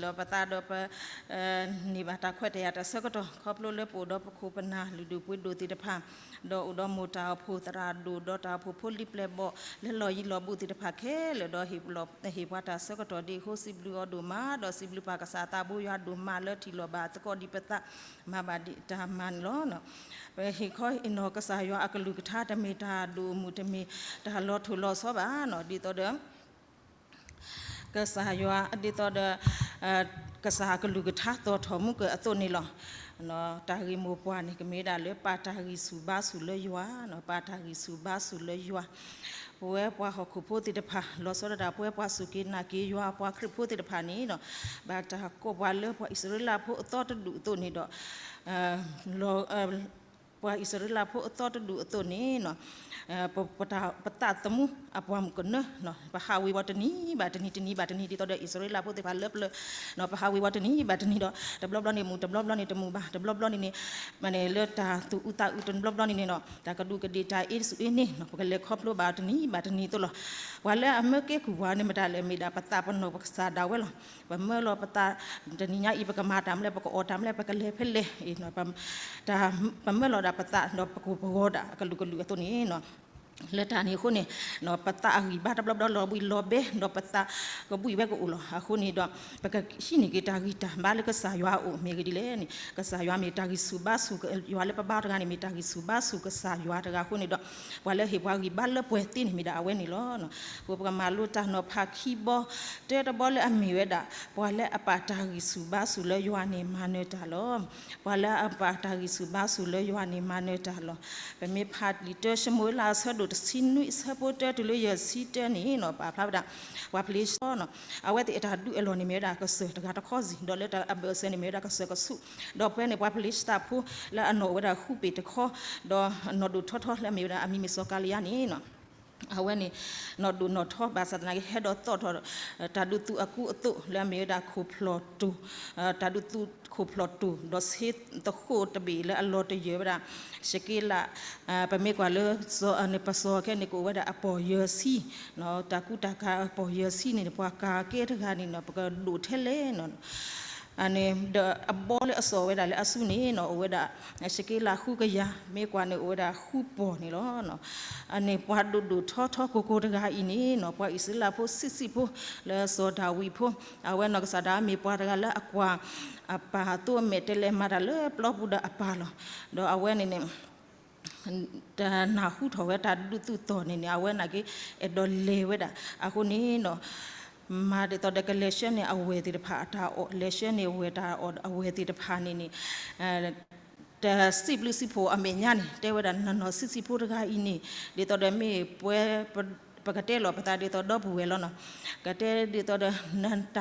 လီၤပသးဒီးပ န့ၢ်ဘၣ်တၢ်ခွဲးတၢ်ယာ်တၢ်ဆၢကတီၢ် ခီဖျိလၢပအိၣ်ဒီးပခိၣ်ပနၢ်လုၢ်ဒိၣ်ပှ့ၤဒိၣ်သ့ၣ်တဖၣ်, ဒီးအိၣ်ဒီးမိၢ်တၢ်အိၣ်ဖှိၣ်သရၣ်ဒိၣ် ဒီးတၢ်အိၣ်ဖှိၣ်ဖိလံၤပျဲၢ်ဘီၣ် လၢလီၢ်ယံၤလီၢ်ဘူးသ့ၣ်တဖၣ်ခဲလၢာ်ဒီး ဟ့ၣ်ပှၤတၢ်ဆၢကတီၢ်ဒ်အဃိ စံးဘျုးအီၤဒိၣ်မး ဒီးစံးဘျုးပၢ်ကစၢ်သးဘိယွၤဒိၣ်မးလၢထံၣ်လိာ်ဘၣ်သကိးဒံးပသး မၤဘၣ်ဒံးတၢ်မၤန့ၣ်လီၤ. ပဟ့ၣ်ခီအံၤနီၤ ကစၢ်ယွၤအကလုၢ်ကထါ တမ့ၢ်တၢ်ဒိၣ်မုၢ် တမ့ၢ်တၢ်လီၤထူၣ်လီၤဆီဘၣ်နီၤ ဒ်သိးဒီး ကစၢ်ယွၤ ဒ်သိးဒီး ကစၢ်အကလုၢ်ကထါသီၣ်ထီၣ်မူကၢၢ်အသိးန့ၣ်လီၤ. တၢ်ဂ့ၢ်မိၢ်ပှၢ်န့ၣ် ကမ့ၢ်ဒၣ်လၢပာ်တၢ်ဂံၢ်ဆူၣ်ဘါဆူၣ်လၢယွၤ, ပာ်တၢ်ဂံၢ်ဆူၣ်ဘါဆူၣ်လၢယွၤ, ပဝဲပှၤဟီၣ်ခိၣ်ဖိသ့ၣ်တဖၣ် လီၤဆီဒၣ်တၢ် ပဝဲပှၤစူၢ်က့ၤနာ်က့ၤယွၤ ပှၤခရံာ်ဖိသ့ၣ်တဖၣ်န့ၣ် ဘၣ်တၢ်ကိးပှၤလၢပှၤအံၣ်စရ့လးဖိအသီတဒူၣ်အသိးန့ၣ်ဒီး ပှၤအံၣ်စရ့လးဖိအသီတဒူၣ်အသိးန့ၣ် ပသးသမူအပှၢ်မုၢ်ကနၢ ပဟးဝ့ၤဝီၤတနံၤဘၣ်တနံၤ တနံၤဘၣ်တနံၤ ဒ်သိးဒီးအံၣ်စရ့လးဖိသ့ၣ်တဖၣ်လၢပျၢၤ ပဟးဝ့ၤဝီၤတနံၤဘၣ်တနံၤဒီး တဘျီဘျီန့ၣ်မူ တဘျီဘျီန့ၣ်တမူဘၣ် တဘျီဘျီန့ၣ်န့ၣ် မ့ၢ်န့ၣ်လၢတၢ်သူၣ်အုးသးအုး တဘျီဘျီန့ၣ်န့ၣ် တၢ်ကဒူးကဒ့ၣ်တၢ်အ့စူၣ်အ့န့ၣ် ပကလဲၤခီဖျိဘၣ်တနံၤဘၣ်တနံၤအသိးလီၤ. ပှၤလၢအမၢကဲကုၢ်ပှၤန့ၣ် မတၤလဲၣ် မ့ၢ်ဒၣ်ပသးပနီၣ်ပကစၢ်ဒၣ်ဝဲလီၤ. ပမၢလီၤပသး တနံၤညါအံၤ ပကမၤတၢ်မလဲၣ် ပကအီၣ်တၢ်မလဲၣ် ပကလဲၤဖဲလဲၣ် ပမၢလီၤဒၣ်ပသး ဒီးပကိၢ်ပဂီၤဒၣ်အကလုာ်ကလုာ်အသိးန့ၣ် လၢတၢ်န့ၣ်အဃိန့ၣ် ပသးအဂံၢ်ဘါတဘျီဘျီလီၤဘှံးလီၤဘဲ ဒီးပသးကဘှံးဝဲကအိၣ်လီၤ. အဃိန့ၣ်ဒီး ပကဟံးန့ၢ်က့ၤတၢ်ဂံၢ်တၢ်ဘါလၢကစၢ်ယွၤအအိၣ် မ့ၢ်ဂ့ၢ်ဒ်လဲၣ်န့ၣ် ကစၢ်ယွၤမ့ၢ်တၢ်ဂံၢ်ဆူၣ်ဘါဆူၣ် ယွၤလၢပဘါတဂၤန့ၣ် မ့ၢ်တၢ်ဂံၢ်ဆူၣ်ဘါဆူၣ်ကစၢ်ယွၤတဂၤအဃိန့ၣ်ဒီး ပှၤလၢဟ့ၣ်ပှၤဂံၢ်ဘါလၢပှဲၤသ့န့ၣ် မ့ၢ်ဒၣ်အဝဲန့ၣ်လီၤ. အဃိပကမၤလိတၢ်နီၤဖးခံဘီ တၢတဘီလၢအမ့ၢ်ဝဲဒၣ် ပှၤလၢအပာ်တၢ်ဂံၢ်ဆူၣ်ဘါဆူၣ်လၢယွၤန့ၣ် မၤနၢၤတၢ်လီၤ. ပှၤလၢအပာ်တၢ်ဂံၢ်ဆူၣ်ဘါဆူၣ်လၢယွၤန့ၣ် မၤနၢၤတၢ်လီၤ. ပမ့ၢ်ဖးလံာ်တၢၡမူၤအ့လးအဆၢဒိၣ်တဆံနွံအဆၢဖိတၢတုၤလၢယဲၢ်ဆံတၢန့ၣ်နီၤ ပာ်ဖျါဝဲဒၣ် ပှၤဖလ့ၡသီနီၤ အဝဲသ့ၣ်အတၢ်ဒုးအလီၢ်န့ၣ်မ့ၢ်ဝဲဒၣ်ကစၢၢ်တဂၤတခီစံၣ် ဒီးလၢတၢ်အဘၢၣ်စၢၤန့ၣ်မ့ၢ်ဝဲဒၣ်ကစၢၢ်ကဆူး ဒီးဖဲန့ၣ်ပှၤဖလ့ၡသးဖိလၢအနီၣ်ဝဲဒၣ်ဃုပ့ၢ်တခီ ဒီးနီၣ်ဒိၣ်ထီထီလၢအမ့ၢ်ဝဲဒၣ်အမံၤမ့ၢ်စီၤကၤလံယါန့ၣ်နီၤ အဝဲန့ၣ် နီၣ်ဒိၣ်နီၣ်ထီဘၣ်ဆၣ်သနာ်က့ ဟဲဒီးသီၣ်ထီၣ် တၢ်ဒုးသူၣ်အကူအသိးလၢအမ့ၢ်ဝဲဒၣ်ခိၣ်ဖျီၣ်တိၢ် တၢ်ဒုးသူၣ်ခိၣ်ဖျီၣ်တိၢ် ဒီးဆ့သဃိးတဘ့ၣ်လၢအလီၤတယၢၤဝဲဒၣ် ရှက့လး ပမ့ၢ်ကွၢ်လၢ ပစီၤခဲန့ၣ်ကအိၣ်ဝဲဒၣ်အပီၢ်ယဲၢ်ဆံ တၢ်ကူတၢ်ကၤအပီၢ်ယဲၢ်ဆံန့ၣ် ပှၤကၤကဲတဂၤန့ၣ်နီၤ ပကဒိၣ်ထဲလဲၣ်နီၤ န့ၣ် ဒီးအဘီလၢအစီၣ်ဝဲဒၣ်လၢအစုန့ၣ်နီၤ အိၣ်ဝဲဒၣ် ရှက့လးဃုကယၤ မ့ၢ်ကွၢ်န့ၣ်အိၣ်ဝဲဒၣ်ဃုပီၢ်န့ၣ်လီၤ. န့ၣ် ပှၤဒိၣ်ဒိၣ်ထီထီကိၢ်ကိၢ်တဂၤအံၤန့ၣ်နီၤ ပှၤအံၣ်စရ့လးဖိဆံးဆံးဖိ လၢစီၤဒၤဝံးဖိ အဝဲနီၢ်ကစၢ်ဒၣ်မ့ၢ်ပှၤတဂၤလၢအကွၢ် အပၢ်အသိးအမဲာ်တဲးလဲးမၤတၢ်လၢပျီပူၤဒီးအပၢ်လီၤ. ဒီးအဝဲန့ၣ်န့ၣ် တၢ်နၢ်ဟူထီၣ်ဝဲတၢ်ဒုးသူၣ်သီၣ်န့ၣ်န့ၣ် အဝဲနာ်က့ အဲၣ်ဒိးလဲၤဝဲဒၣ် အဃိန့ၣ်နီၤ မၤဒ်သိးဒီးကလဲၤဆှၢန့ၢ်အဝဲၢ်သ့ၣ်တဖၣ်အတၢ်အီၣ် လဲၤဆှၢန့ၢ်ဝဲတၢ်အီၣ်အဝဲၢ်သ့ၣ်တဖၣ်န့ၣ်န့ၣ် တၢ်စံးဘျုးစံးဖှိၣ်အမဲာ်ညါန့ၣ် တဲဝဲဒၣ်နီၢ်နီၢ်ဆံးဆံးဖိတဂၤအံၤန့ၣ် ဒ်သိးဒီးမ့ၢ်ပှဲၤ ပကတဲလီၤပသးဒ်သိးဒီပုၢ်ဝဲၢ်လီၤနီၤ ကတဲဒ်သိးဒီး တၢ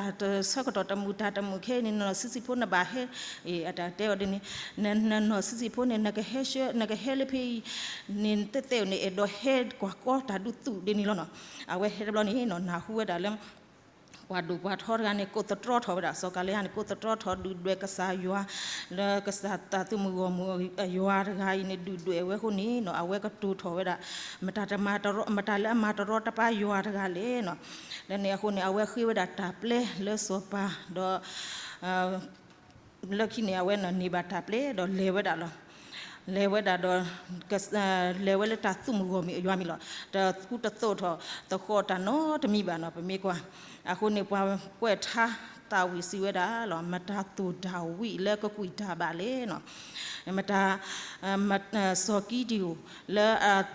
်တဆၢကတီၢ်တမုာ်တၢ်တမုာ်ခဲအံၤန့ၣ် နီၢ်နီၢ်ဆံးဆံးဖိနဘၣ်ဟဲ အတၢ်တဲအီၤဒ်န့ၣ် နီၢ်နီၢ်ဆံးဆံးဖိန့ၣ် နကဟဲလၢဖဲအံၤ န့ၣ်တဲတဲအီၤန့ၣ် အဲၣ်ဒိးဟဲကွၢ်ကီတၢ်ဒုးသူၣ်ဒ်န့ၣ်လီၤနီၤ အဝဲဟဲတဘျီန့ၣ်နီၤ နၢ်ဟူဝဲဒၣ်လၢ ပှၤဒိၣ်ပှၤထီတဂၤန့ၣ် ကိးသတြီထီၣ်ဝဲဒၣ် စီၤကၤလံယါန့ၣ် ကိးသတြီထီၣ်ဒုၣ်ဒွဲၣ်ကစၢ်ယွၤ လၢကစၢ်သးသမူဂီၢ်မုၢ်အယွၤတဂၤအံၤန့ၣ် ဒုၣ်ဒွဲၣ်ဝဲအဃိန့ၣ်နီၤ အဝဲကတိၤထီၣ်ဝဲဒၣ် မတၤတမၤတရီ မတၤလၢအမၤတရီတပါယွၤတဂၤလဲၣ်နီၤ လၢန့ၣ်အဃိန့ၣ် အဝဲဃ့ဝဲဒၣ်တၢ်ပျဲလၢစီၤပၤ ဒီး လၢခံန့ၣ် အဝဲန့ၣ်န့ၢ်ဘၣ်တၢ်ပျဲဒီးလဲၤဝဲဒၣ်လီၤ. လဲၤဝဲဒၣ်ဒီး လဲၤဝဲလၢတၢ်သူၣ်မုၢ်ဂီၢ်မုၢ်အယွၤမံၤလီၤ. တၢ်ကူတသိးထီၣ်သဃီးတၢ်နီတမံၤဘၣ်နီၤ ပမ့ၢ်ကွၢ်. အဃိန့ၣ် ပှၤကွဲးထါသးဝံၣ်စံးဝဲဒၣ်လီၤ. မတၤသိၣ်ဒၤဝံးလၢကကွံာ်တၢ်ဘၣ်လဲၣ်နီၤ. မတၤ စီၤကံဒံအိၣ်လၢ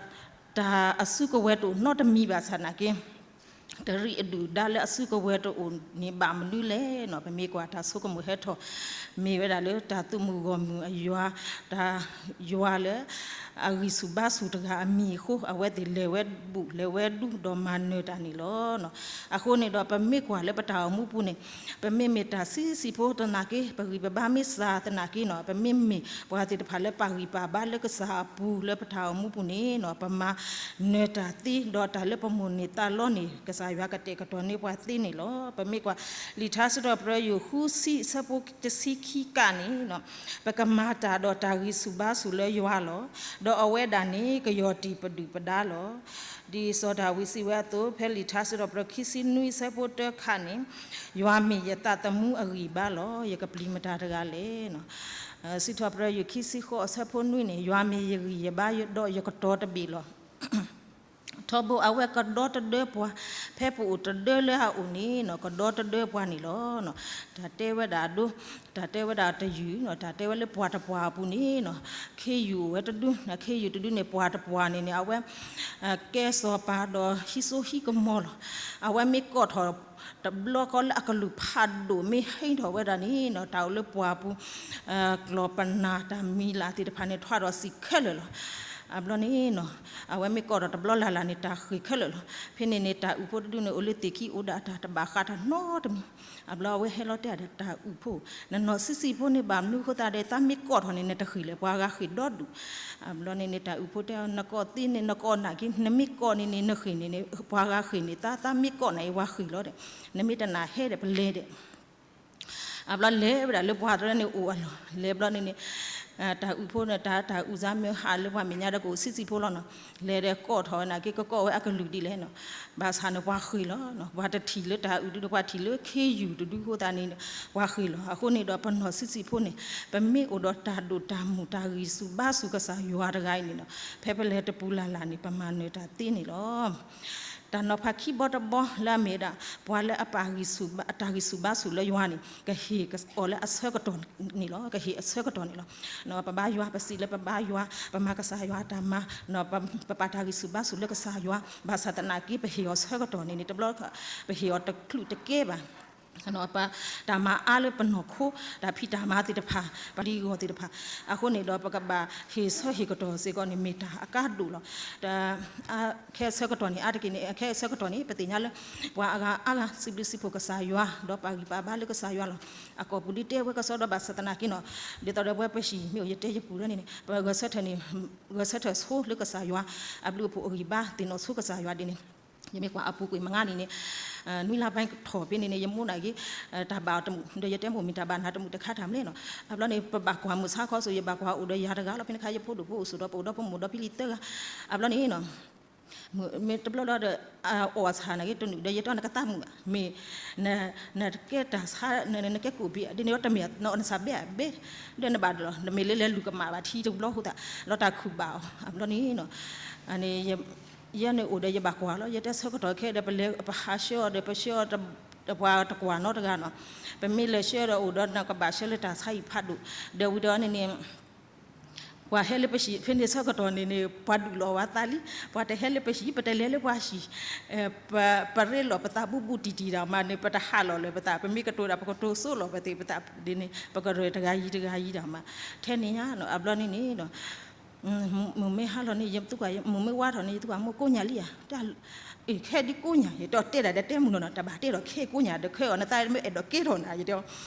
တၢ်အစုကဝဲၤတအိၣ်နီတမံၤဘၣ်ဆၣ်သနာ်က့ တရံးအဒုၣ်ဒါလၢအစုကဝဲၤတအိၣ်န့ၣ် ဘၣ်မနုၤလဲၣ်နီၤ. ပမ့ၢ်ကွၢ်တၢ်ဆိကမိၣ်ဟဲထီၣ် မ့ၢ်ဝဲဒၣ်လၢတၢ်သူၣ်မုၢ်ဂီၢ်မုၢ်အယွၤ တၢ်ယွၤလၢ အဂံၢ်ဆူၣ်ဘါဆူၣ်တဂၤအမံၤအဃိ အဝဲသ့ၣ်လဲၤဝဲဘူၣ်လဲၤဝဲဒူဒီးမၤနၢၤတၢ်န့ၣ်လီၤ. အဃိန့ၣ်ဒီး ပမ့ၢ်ကွၢ်လၢပတၢ်အိၣ်မူပူၤန့ၣ် ပမ့မ့ၢ်တၢ်ဆံးဆံးဖိသနာ်က့ ပဂံၢ်ပဘါမ့ၢ်စှၤသနာ်က့နီၤ ပမ့မ့ၢ်ပှၤသ့ၣ်တဖၣ်လၢပာ်ဂံၢ်ပာ်ဘါလၢကစၢ်အပူၤလၢပတၢ်အိၣ်မူပူၤန့ၣ်နီၤ ပမၤနၢၤတၢ်သ့ ဒီးတၢ်လၢပမိၣ်န့ၢ်သးလီန့ၣ် ကစၢ်ယွၤကတဲာ်ကတီၤန့ၢ်ပှၤသ့န့ၣ်လီၤ. ပမ့ၢ်ကွၢ် လံာ်ထါစံးထီၣ်ပတြၢၤယိၤ ဃုဆံအဆၢဖိတဆံခံကန့ၣ်နီၤ ပကမၤတၢ်ဒီးတၢ်ဂံၢ်ဆူၣ်ဘါဆူၣ်လၢယွၤလီၤ. ဒီးအဝဲဒၣ်န့ၣ် ကယီၢ်တံၢ်ပဒုၣ်ပဒါလီၤ. ဒ်စီၤဒၤဝံးစံးဝဲအသိး, ဖဲလံာ်ထါစံးထီၣ်ပတြၢၤခံဆံနွံအဆၢဖိတၢခါန့ၣ်, ယွၤမ့ၢ်ယသးသမူအဂံၢ်ဘါလီၤ. ယကပျံၤမတၤတဂၤလဲၣ်. စံးထီၣ်ပတြၢၤယုၢ်ခံဆံဃိးအဆၢဖိနွံန့ၣ်, ယွၤမ့ၢ်ယဂံၢ်ယဘါဒီးယကတီၤတဘ့ၣ်လီၤ. ထီဘိအဝဲကဒီတဒၢပှၤ, ဖဲပအိၣ်တဒၢလၢအအိၣ်န့ၣ်နီၤ, ကဒီတဒၢပှၤန့ၣ်လီၤ. တၢ်တဲဝဲဒၣ်အဒိ, တၢ်တဲဝဲဒၣ်တယုၢ်နီၤ, တၢ်တဲဝဲလၢပှၤတပှၢ်အပူၤန့ၣ်နီၤ, ခ့ယုၢ်အိၣ်ဝဲတဒု, ခ့ယုၢ်တဒုန့ၣ် ပှၤတပှၢ်န့ၣ်န့ၣ် အဝဲ ကဲစီၤပၤဒီးဟံးစိဟံးကမီၤလီၤ. အဝဲမ့ၢ်ကိးထီၣ်တဘျီဃီလၢအကလုၢ်ဖးဒိၣ်မ့ၢ်ဟဲထီၣ်ဝဲဒၣ်န့ၣ်နီၤ, တၢ်အိၣ်လၢပှၢ်ပူၤ ကျီၢ်ပနၢ်တၢ်မံၤလၢ်သ့ၣ်တဖၣ်န့ၣ် ထွးဒီးစံၣ်ခဲလၢာ်လီၤ. အဘျီန့ၣ်နီၤ, အဝဲမ့ၢ်ကိးထီၣ်တဘျီလၢ်လၢ်န့ၣ် တၢ်ဃ့ၢ်ခဲလၢာ်လီၤ. ဖဲန့ၣ်န့ၣ် တၢ်အုၣ်ဖိတဒုန့ၣ် အိၣ်လၢသ့ၣ်ခံအိၣ်ဒၣ်တၢ်တဘၣ်ဃးတၢ်နီတမံၤ. အဘျီအဝဲဟဲလီၤတဲဒီးတၢ်အုၣ်ဖိ, နနီၢ်ဆံးဆံးဖိန့ၣ် ဘၣ်မနုၤအဃိသတးဒီး သးမ့ၢ်ကိးထီၣ်န့ၣ် နတဃ့ၢ်လဲၣ်, ပှၤဂၤဃ့ၢ်ဒီဒူၣ်. အဘျီန့ၣ်န့ၣ် တၢ်အုၣ်ဖိတဲအီၤ, နကိးသ့န့ၣ် နကိးနာ်က့, နမ့ၢ်ကိးန့ၣ်န့ၣ် နဃ့ၢ်န့ၣ်န့ၣ် ပှၤဂၤဃ့ၢ်န့ၣ်သး, သးမ့ၢ်ကိးနာ်က့ ပှၤဃ့ၢ်လီၤဒီး, နမ့ၢ်တနာ်ဟဲဒီးပလဲၤဒီး အဘျီလဲၤဝဲဒၣ်လၢပှၤတဖၣ်န့ၣ်အိၣ်အလီၢ်, လဲၤဘျီန့ၣ်န့ၣ် တၢ်အုၣ်ဖိန့ၣ် တၢ် တၢ်အုၣ်စါမ့ၢ်ဟးလၢပှၤမဲာ်ညါဒီး ကအိၣ်ဆံးဆံးဖိလီၤနီၤ. လဲၤဒီးကိးထီၣ်ဝဲနာ်က့ ကကိးဝဲအကလုၢ်ဒ်လဲၣ်နီၤ. ဘၣ်ဆၣ်န့ၣ်ပှၤဃ့ၢ်လီၤနီၤ. ပှၤတထံၣ်လၢတၢ်အုၣ်ဒုဒီး ပှၤထံၣ်လၢခ့ယုၢ်တဒုအဃိသတးန့ၣ် ပှၤဃ့ၢ်လီၤ. အဃိန့ၣ်ဒီး ပနီၢ်ဆံးဆံးဖိန့ၣ် ပမ့ၢ်အိၣ်ဒီးတၢ်ဒိၣ်တၢ်မုၢ် တၢ်ဂံၢ်ဆူၣ်ဘါဆူၣ်ကစၢ်ယွၤတဂၤအံၤန့ၣ်နီၤ, ဖဲပလဲၤတပူၤလၢ်လၢ်န့ၣ် ပမၤနၢၤတၢ်သ့န့ၣ်လီၤ. တၢ်နီၤဖးခံဘီတဘီလၢအမ့ၢ်ဒၣ် ပှၤလၢအပာ်ဂံၢ်ဆူၣ်ဘါ တၢ်ဂံၢ်ဆူၣ်ဘါဆူၣ်လၢယွၤန့ၣ် ကဟ့ၣ်အီၤလၢအဆၢကတီၢ်န့ၣ်လီၤ. ကဟ့ၣ်အဆၢကတီၢ်န့ၣ်လီၤ. ပဘါယွၤ ပစံးလၢပဘါယွၤ, ပမၤကစၢ်ယွၤအတၢ်မၤ, ပပာ်တၢ်ဂံၢ်ဆူၣ်ဘါဆူၣ်လၢကစၢ်ယွၤ, ဘၣ်ဆၣ်သနာ်က့ ပဟ့ၣ်အီၤဆၢကတီၢ်န့ၣ်န့ၣ် တဘျီ ပဟ့ၣ်အီၤတချုးတကဲဘၣ်. ပတၢ်မၤအါလၢပနီၢ်ခိ တၢ်ဖံးတၢ်မၤသ့ၣ်တဖၣ် ပတၢ်လံၣ်ဂီၤသ့ၣ်တဖၣ် အဃိန့ၣ်ဒီး ပကဘၣ်ဟ့ၣ်ဆၢဟ့ၣ်ကတီၢ်စ့ၢ်ကီးန့ၣ် မ့ၢ်တၢ်အကါဒိၣ်လီၤ. ခဲအံၤဆၢကတီၢ်န့ၣ် အါတက့ၢ်န့ၣ် ခဲအံၤဆၢကတီၢ်န့ၣ် ပသ့ၣ်ညါလၢ ပှၤအဂၤအါဂၤ စံးဘျုးစံးဖှိၣ်ကစၢ်ယွၤ ဒီးပာ်ဂံၢ်ပာ်ဘါလၢကစၢ်ယွၤလီၤ. အကိာ်ပူၤဒ်တဲဝဲကစီဒီး ဘၣ်ဆၣ်သနာ်က့နီၤ ဒ်သိးဒီးပဝဲပဟံၣ် မ့ၢ်အိၣ်ယတဲယပူၤလၢန့ၣ်န့ၣ် ပဂဲၤဆၢထၢၣ်န့ၣ် ဂဲၤဆၢထၢၣ်ဆိလၢကစၢ်ယွၤ အဘျုးအဖှိၣ်အဂံၢ်ဘါ သ့ၣ်နီၣ်ဆိကစၢ်ယွၤဒ်န့ၣ် ယမ့ၢ်ကွၢ်အပူၤကွံာ်မုၢ်နံၤန့ၣ် နွံလါပိုင်းထီၣ်ဖဲန့ၣ်န့ၣ် ယမိၢ်နာ်က့ တၢ်ဘၣ်အီၤတမုာ် ဒီးယတဲမိၢ်မ့ၢ်တၢ်ဘၣ်နၤတမုာ်တခါတၢ်မနုၤလဲၣ်နီၤ. အဘျီန့ၣ် ပဘၣ်ကွၢ်မုၢ်ဆါခီစိၤ ယဘၣ်ကွၢ်အိၣ်ဒီးယၤတဂၤလီၤ. ဖဲန့ၣ်အခါ ယဖိဒိၣ်ဖိအိၣ်ဆိးဒီး ပအိၣ်ဒီးပမိၢ်ဒီးဖံလံၤသၢဂၤ. အဘျီန့ၣ်နီၤ မ့ၢ်တဘျီလီၤဒီး အီၣ်အဆၣ်နာ်က့တနုာ်ဒီး ယတဲနကသးမုာ်ဘၣ် မ့ၢ် နကဲတၢ်ဆါ နကဲကိၣ်ဘ့ၣ် ဒ်န့ၣ်ဒီးတမ့ၢ်နအီၣ်နဆၣ်ဘဲဘဲ ဒီးနဘၣ်ဒီးလီၤ နမ့ၢ်လၢလဲၤလူၤကမၣ်ဘၣ်ထံတဘျီဃိသတး လီၤတၢ်ခုၣ်ဘၣ်အီၤ အဘျီန့ၣ်နီၤ ယဲန့ၣ်အိၣ်ဒီးယဘၣ်ကွၢ်လီၤ ယတဲဆၢကတီၢ်ခဲဒီး ပလဲၤပဟးဆှၢအီၤဒီး ပဆှၢအီၤ ပှၤတကွၢ်နီတဂၤနီၤ ပမ့ၢ်လဲၤဆှၢဒီးအိၣ်ဒီး နကဘၣ်ဆှၢလၢတၢ်ဆါဟံၣ်ဖးဒိၣ် ဒီးဝံၤဒီးန့ၣ်န့ၣ် ပှၤဟဲလၢပဟံၣ် ဖဲန့ၣ်ဆၢကတီၢ်န့ၣ်န့ၣ် ပှၤဒုးလီၤဝဲသးလံ ပှၤတဟဲလၢပဟံၣ် ပတလဲၤလၢပှၤဟံၣ် ပရ့လိာ်ပသးဘူးဘူးတံၢ်တံၢ်ဒီးမးန့ၣ် ပတဟးလီၤလၢၤပသး ပမ့ၢ်ကတိၤတၢ် ပကတိၤဆိလိာ်ပသး ပသးဒ်န့ၣ် ပကရၢၢ်တဂၤယံၤတဂၤယံၤဒီးမး ထဲန့ၣ်ညါ အဘျီန့ၣ်န့ၣ် မုၢ်မ့ၢ်ဟါလီၤန့ၣ် ယသူကွၢ် မုၢ်မ့ၢ်ဝါထီၣ်န့ၣ် ယသူကွၢ်မိၢ်ကိးညၢ်လံဧါ တၢ် အ့ၣ် ခဲဒ်ကိးညၢ် ယတဲတဲဒၣ်ဒီးတဲမုၢ်နီၤနီၤ တဘၣ်တဲဒီးခဲကိးညၢ်ဒီး ခဲအီၤနသးမ့ၢ်အဲၣ်ဒိးကဲထီၣ်နၤ ယတဲ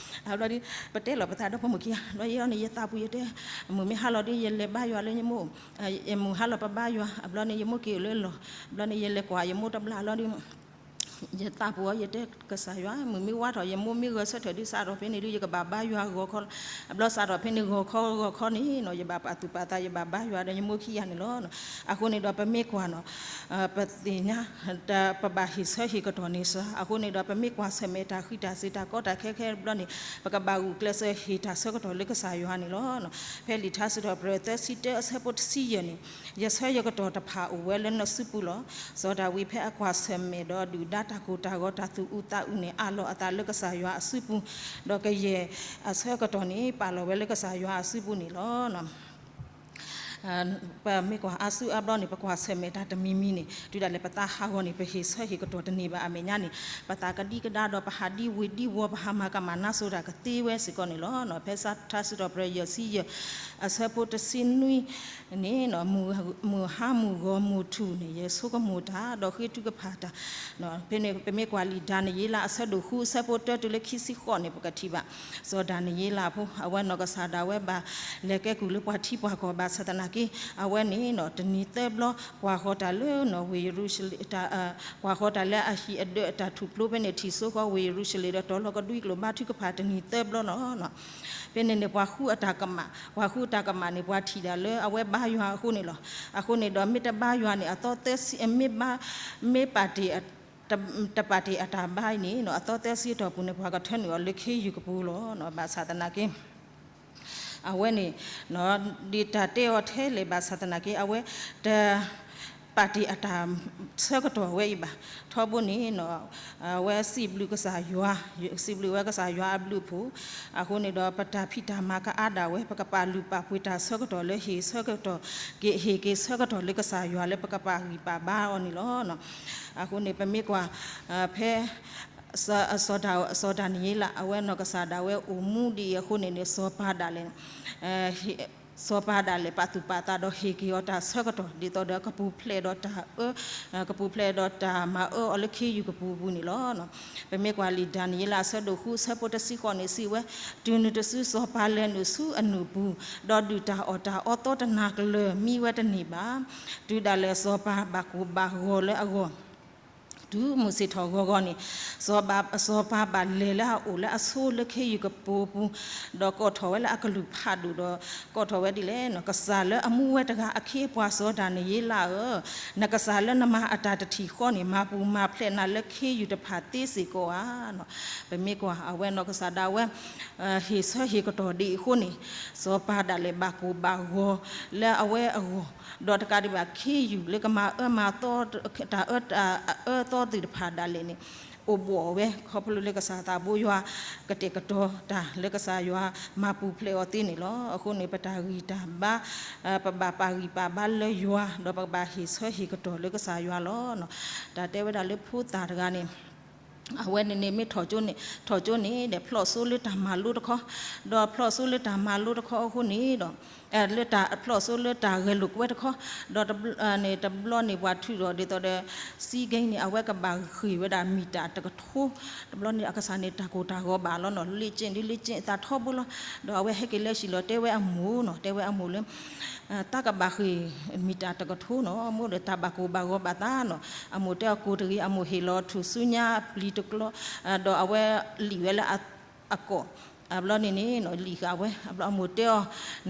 အဘျီဒီး ပတဲလီၤပသးဒီးဖိမုၣ်ခံဂၤ ဘျီယဲန့ၣ် ယသးပူၤယတဲ မုၢ်မ့ၢ်ဟါလီၤဒီး ယလဲၤဘါယွၤလၢယမိၢ် မုၢ်ဟါလီၤပဘါယွၤ အဘျီန့ၣ် ယမိၢ်က့ၤအိၣ်လၢလီၢ် အဘျီန့ၣ် ယလဲၤကွၢ်ယမိၢ်တဘျီလီၤဒီး ယသးပူၤအီၤ ယတဲကစၢ်ယွၤ မုၢ်မ့ၢ်ဝါထီၣ် ယမိၢ်မ့ၢ်ဂဲၤဆၢထၢၣ်ဒုး စးထီၣ်ဖဲန့ၣ်ဒုး ယကဘၣ်ဘါယွၤဂီၤခီလီၤ အဘျီစးထီၣ်ဖဲန့ၣ်ဂီၤခီဂီၤခီန့ၣ်နီၤ ယဘၣ်ပာ်သူၣ်ပာ်သး ယဘၣ်ဘါယွၤဒီးယမိၢ်ခံဂၤန့ၣ်လီၤ. အဃိန့ၣ်ဒီးပမ့ၢ်ကွၢ်နီၤ ပသ့ၣ်ညါ ပဘၣ်ဟ့ၣ်ဆၢဟ့ၣ်ကတီၢ်န့ၣ်စ့ၢ် အဃိန့ၣ်ဒီး ပမ့ၢ်ကွၢ်ဆၢၣ်မဲာ်တၢ်ဃံးတၢ်စ့ၤတၢ်ကီတၢ်ခဲခဲဘျီန့ၣ် ပကဘၣ်ဂုာ်ကျဲးစၢးဟ့ၣ်တၢ်ဆၢကတီၢ်လၢကစၢ်ယွၤန့ၣ်လီၤ. ဖဲလံာ်ထါစံးထီၣ်ပတြၢၤသၢဆံတၢအဆၢဖိတဆံယဲၢ်န့ၣ် ယဆၢယကတီၢ်တဖၣ်အိၣ်ဝဲလၢနစုပူၤလီၤ. စီၤဒၤဝံးဖဲအကွၢ်ဆၢၣ်မဲာ်ဒီးဒုၣ်ဒါတၢ်ကိၢ်တၢ်ဂီၤတၢ်သူၣ်အုးသးအုးန့ၣ် အးလီၤအသးလၢကစၢ်ယွၤအစုပူၤ, ဒီးကယဲၢ်အဆၢကတီၢ်န့ၣ် ပာ်လီၤဝဲလၢကစၢ်ယွၤအစုပူၤန့ၣ်လီၤ. ပမ့ၢ်ကွၢ်အါစုအါဘျီန့ၣ် ပကွၢ်ဆၢၣ်မဲာ်တၢ်တမံၤမံၤန့ၣ် တုၤဒၣ်လဲာ်ပသးဟးဂီၤန့ၣ် ပဟ့ၣ်ဆၢဟ့ၣ်ကတီၢ်တန့ၢ်ဘၣ်အမဲာ်ညါန့ၣ် ပသးကဒံကဒါဒီး ပဟးဒံဝ့ၤဒံဝီၤ ပဟးမၤကမၣ်နါစိၤတၢ်ကသ့ဝဲစ့ၢ်ကီးန့ၣ်လီၤ. ဖဲထါစံးထီၣ်ပတြၢၤယဲၢ်ဆံယဲၢ် အဆၢဖိတဆံနွံန့ၣ် မုၢ်ဟါမုၢ်ဂီၤမုၢ်ထူၣ်န့ၣ် ယဆိကမိၣ်တၢ် ဒီးဃ့ထုကဖၣ်တၢ် ဖဲန့ၣ် ပမ့ၢ်ကွၢ်လံာ်ဒၤနံးယ့လး အဆၢဒိၣ်ဃု အဆၢဖိတၢတုၤလၢခံဆံဃိးန့ၣ် ပကထံၣ်ဘၣ် စီၤဒၤနံးယ့လးဖိ အဝဲနီၢ်ကစၢ်ဒၣ်ဝဲဘၣ်လဲၤကဲကုၢ်လၢပှၤထံပှၤကီၢ် ဘၣ်ဆၣ်သနာ် က့ အဝဲန့ၣ်နီၤ တနံၤသၢဘျီ ကွၢ်ဃီၤတၢ်လၢနီၤ ဝ့ၢ်ယရူၤၡလ့ၣ် တၢ် ကွၢ်ဃီၤတၢ်လၢအဟံၣ်အဒၢးအတၢ်ထူၣ်ဖျိဖဲန့ၣ် ထံၣ်စိဃီၤဝ့ၢ်ယရူၤၡလ့ၣ်ဒီး တီၤလီၤကဒွံကျိာ်ဘါထုကဖၣ်တနံၤသၢဘျီနီၤ. ဖဲန့ၣ်န့ၣ် ပှၤဃုအတၢ်ကမၣ်, ပှၤဃုအတၢ်ကမၣ်န့ၣ် ပှၤထံၣ်ဒၣ်လၢအဝဲဘါယွၤအဃိန့ၣ်လီၤ. အဃိန့ၣ်ဒီး မ့ၢ်တဘါယွၤန့ၣ် အသီသၢဆံ မ့ၢ်ဘါ မ့ၢ်ပာ်တ့ၢ် တပာ်တ့ၢ်အတၢ်ဘါအံၤန့ၣ်နီၤ အသီသၢဆံအတီၢ်ပူၤန့ၣ် ပှၤကထၢနုာ်အီၤလၢခ့ယုၢ်ကပူၤလီၤ. ဘၣ်ဆၣ်သနာ်က့ အဝဲန့ၣ် ဒ်တၢ်တဲအီၤထဲလဲၣ် ဘၣ်ဆၣ်သနာ်က့ အဝဲတပာ်တ့ၢ်အတၢ်ဆၢကတီၢ်ဝဲအံၤဘၣ်. ထီဘိန့ၣ် အဝဲစံးဘျုးကစၢ်ယွၤ, စံးဘျုးဝဲကစၢ်ယွၤအဘျုးအဖှိၣ်, အဃိန့ၣ်ဒီး ပတၢ်ဖံးတၢ်မၤကအါဒၣ်ဝဲ ပကပာ်လုၢ်ပာ်ပှ့ၤတၢ်ဆၢကတီၢ်လၢဟ့ၣ်ဆၢကတီၢ်က့ၤ ဟ့ၣ်က့ၤဆၢကတီၢ်လၢကစၢ်ယွၤလၢပကပာ်ဂံၢ်ပာ်ဘါအီၤန့ၣ်လီၤ. အဃိန့ၣ် ပမ့ၢ်ကွၢ် ဖဲ စီၤဒၤနံးယ့လး အဝဲနီၢ်ကစၢ်ဒၣ်ဝဲအိၣ်မူဒ်အံၤအဃိန့ၣ်န့ၣ် စီၤပၤဒၣ်လဲာ် စီၤပၤဒၣ်လဲာ် ပာ်သူၣ်ပာ်သးဒီးဟ့ၣ်က့ၤအီၤတၢ်ဆၢကတီၢ် ဒ်သိးဒီးကပူၤဖျဲးဒီးတၢ်အၢ ကပူၤဖျဲးဒီးတၢ်မၤအၢအီၤလၢခ့ယုၢ်ကပူၤပူၤန့ၣ်လီၤ. ပမ့ၢ်ကွၢ်လံာ်ဒၤနံးယ့လးအဆၢဒိၣ်ဃု အဆၢဖိတဆံဃိးန့ၣ် စံးဝဲ, တုၤနုၤတစုစီၤပၤလဲၤနုာ်ဆူအနုၢ်ပူၤ, ဒီးဒုၣ်တၢ်အီၣ်တၢ်အီသီတနၤကလၢၤ မံဝဲတန့ၢ်ဘၣ်. တုၤဒၣ်လဲာ်စီၤပၤဘၣ်ကိၢ်ဘၣ်ဂီၤလၢအဂီၢ် တုၤမုၢ်ဆ့ၣ်ထီၣ်ဂီၤဂီၤန့ၣ် စီၤပၤဘၣ်လဲၤလၢအအိၣ်လၢအဆိလၢခ့ယုၢ်ကပူၤပူၤ, ဒီးကိးထီၣ်ဝဲလၢအကလုၢ်ဖးဒိၣ်ဒီး ကိးထီၣ်ဝဲဒ်လဲၣ်, ကစၢ်လၢအမူဝဲတဂၤအခ့အပှၤစီၤဒၤနံးယ့လးဧၢ, နကစၢ်လၢနမၤအတၢ်တထံၣ်ဃီန့ၣ် မၤပူၤမၤဖျဲးနၤလၢခ့ယုၢ်တဖၣ်သ့စ့ၢ်ကီးဧါ. ပမ့ၢ်ကွၢ်အဝဲနီၢ်ကစၢ်ဒၣ်ဝဲ ဟ့ၣ်ဆၢဟ့ၣ်ကတီၢ်ဒ်အံၤအဃိန့ၣ် စီၤပၤဒၣ်လဲာ်ဘၣ်ကိၢ်ဘၣ်ဂီၤလၢအဝဲအဂီၢ်, ဒီးတကးဒံးဘၣ်ခ့ယုၢ်လၢကမၤအၢမၤသီ တၢ်အၢသီသ့ၣ်တဖၣ်ဒၣ်လဲာ်န့ၣ် အိၣ်ဘှီၣ်ဝဲ ခီဖျိလၢကစၢ်သးဘိယွၤ ကတဲာ်ကတီၤတၢ်လၢကစၢ်ယွၤမၤပူၤဖျဲးအီၤသ့န့ၣ်လီၤ. အဃိန့ၣ် ပတၢ်ဂံၢ်တၢ်ဘါ ပဘၣ်ပာ်ဂံၢ်ပာ်ဘါလၢယွၤ ဒီးပကဘၣ်ဟ့ၣ်ဆၢဟ့ၣ်ကတီၢ်လၢကစၢ်ယွၤလီၤ. တၢ်တဲဝဲဒၣ်လၢဖိသၣ်တဂၤန့ၣ် အဝဲန့ၣ်န့ၣ်မ့ၢ်ထီၣ်ကၠိန့ၣ် ထီၣ်ကၠိန့ၣ်ဒီး ဖျီၣ်စိလၢတၢ်မၤလိတခီ, ဒီးဖျီၣ်စိလၢတၢ်မၤလိတခီအဃိန့ၣ်ဒီး လၢတၢ်ဖျီၣ်စိလၢတၢ်ဂဲၤလိာ်ကွဲတခီ, ဒီးတဘျီန့ၣ် တဘျီန့ၣ်ပှၤထုးဒီးဒ်သိးဒီး စံကဲန့ၣ် အဝဲကဘၣ်ဃ့ၢ်ဝဲဒၣ်မံၣ်တၢ်တကထိ, တဘျီန့ၣ်အကစၢ်န့ၣ် တၢ်ကိၢ်တၢ်ဂီၤဘၣ်လီၤနီၤ, လ့ကၠ့ၣ်ဒ်လ့ကၠ့ၣ်အသးထီဘိလီၤ. ဒီးအဝဲဟဲက့ၤလၢဟံၣ်လီၤ တဲဝဲအမိၢ်နီၤ, တဲဝဲအမိၢ်လၢ တၢ်ကဘၣ်ဃ့ၢ်မံၣ်တၢ်တကထိနီၤ, မိၢ်ဒီးတၢ်ဘၣ်ကိၢ်ဘၣ်ဂီၤဘၣ်သးနီၤ. အမိၢ်တဲအီၤကိၢ်တဂ့ၤ, အမိၢ်ဟ့ၣ်လီၤထူၣ်စုညါပျံၤတကျီ, ဒီးအဝဲလံၣ်ဝဲလၢအကိာ်, အဘျီန့ၣ်န့ၣ် လံၣ်ဃာ်ဝဲ, အဘျီအမိၢ်တဲအီၤ,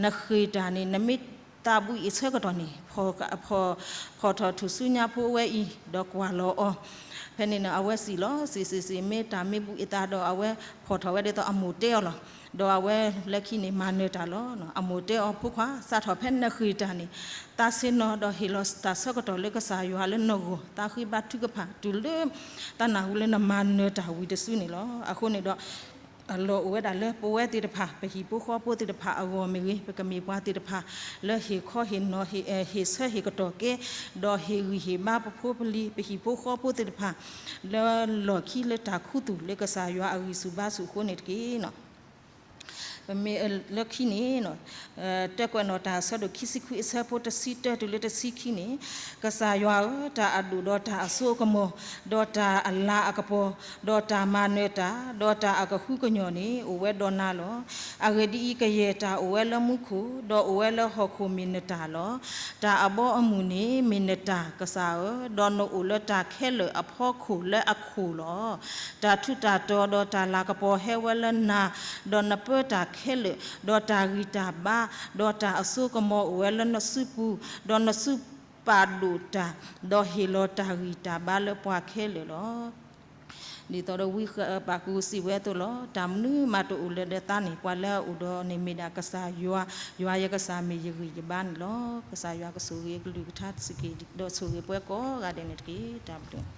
နဃ့ၢ်တၢ်န့ၣ် နမ့ၢ်သးဘူးအံၤဆၢကတီၢ်န့ၣ် ဖီၣ်ထီၣ်ထူၣ်စုညါဖိဝဲအံၤ ဒီးကွၢ်လီၤအီၤ. ဖဲန့ၣ်န့ၣ် အဝဲစံးလီၤ, စံးစံးစံး မ့ၢ်တၢ်မ့ၢ်ဘူးအသးဒီး အဝဲဖီၣ်ထီၣ်ဝဲဒ်သိးအမိၢ်တဲအီၤလီၤ. ဒီးအဝဲလၢခံန့ၣ် မၤနၢၤတၢ်လီၤ. အမိၢ်တဲအီၤ ဖိခွါ, စးထီၣ်ဖဲနဃ့ၢ်တၢ်န့ၣ် သးဆ့ၣ်နီၤဒီးဟ့ၣ်လီၤတၢ်ဆၢကတီၢ်လၢကစၢ်ယွၤလၢနဂီၢ်, သးဃ့ဘါထုကဖၣ်တုၤလၢ တၢ်နၢ်ဟူလၢနမၤနၢၤတၢ်ဝံၤတစုန့ၣ်လီၤ. အဃိန့ၣ်ဒီး အလီၢ်အိၣ်ဝဲဒၣ်လၢပဝဲသ့ၣ်တဖၣ် ပဟံၣ်ဖိဃီဖိသ့ၣ်တဖၣ်အဂီၢ်မ့ၢ်ဂ့ၤ, ပကမ့ၢ်ပှၤသ့ၣ်တဖၣ် လၢဟ့ၣ်ခီဟ့ၣ်နီၤ ဟ့ၣ်ဆၢဟ့ၣ်ကတီၢ်ကဲ, ဒီးဟ့ၣ်ဂံၢ်ဟ့ၣ်ဘါပဖိပလံၤ ပဟံၣ်ဖိဃီဖိသ့ၣ်တဖၣ် လၢလီၢ်ခံလၢတၢ်ခူသူၣ်လၢကစၢ်ယွၤအဂံၢ်ဆူၣ်ဘါဆူၣ်အဃိန့ၣ်တက့ၢ်. ပမ့ၢ်လၢခံန့ၣ် တၢကွဲးနီၣ်တၢ်အဆၢဒိၣ်ခံဆံခွံအဆၢဖိတဆံတၢတုၤလၢတဆံခံန့ၣ်, ကစၢ်ယွၤဧၢ, တၢ်အဒိၣ်ဒီးတၢ်အစိအကမီၤ, ဒီးတၢ်အလၤအကပီၤ, ဒီးတၢ်မၤနၢၤတၢ်, ဒီးတၢ်အကဟုကညီၢ်န့ၣ် အိၣ်ဝဲဒီးနၤလီၤ. အဂ့ၢ်ဒ်အံၤ, ကယဲၢ်တၢ်အိၣ်ဝဲလၢမူခိၣ်, ဒီးအိၣ်ဝဲလၢဟီၣ်ခိၣ်မ့ၢ်နတၢ်လီၤ. တၢ်အဘီအမုၢ်န့ၣ်မ့ၢ်နတၢ်, ကစၢ်ဧၢ, ဒီးနအိၣ်လၢတၢ်ခဲလၢာ်အဖီခိၣ်လၢအခိၣ်လီၤ. တၢ်ထူးတၢ်တီၤဒီးတၢ်လၤကပီၤဟဲဝဲလၢနၤ, ဒီးနပၢတၢ်ခဲလၢာ်, ဒီးတၢ်ဂံၢ်တၢ်ဘါ, ဒီးတၢ်အစိကမီၤအိၣ်ဝဲလၢနစုပူၤ, ဒီးနစုပာ်ဒိၣ်တၢ်, ဒီးဟ့ၣ်လီၤတၢ်ဂံၢ်တၢ်ဘါလၢပှၤခဲလၢာ်လီၤ. ဒ်သိးဒီးဝံဃပာ်ကူစံးဝဲအသိးလီၤ. တၢ်မနုၤမးတအိၣ်လၢၤဒီးသးန့ၣ်, ပှၤလၢအအိၣ်ဒီးန့ၣ်မ့ၢ်ဒၣ်ကစၢ်ယွၤ, ယွၤယကစၢ်မ့ၢ်ယဂံၢ်ယဘါန့ၣ်လီၤ. ကစၢ်ယွၤကဆိၣ်ဂ့ၤအကလုၢ်ကထါတစူၢ်က့ၤ, ဒီးဆိၣ်ဂ့ၤပှၤကိးဂၤဒဲးန့ၣ်တက့ၢ်. တၢ်ဘျုး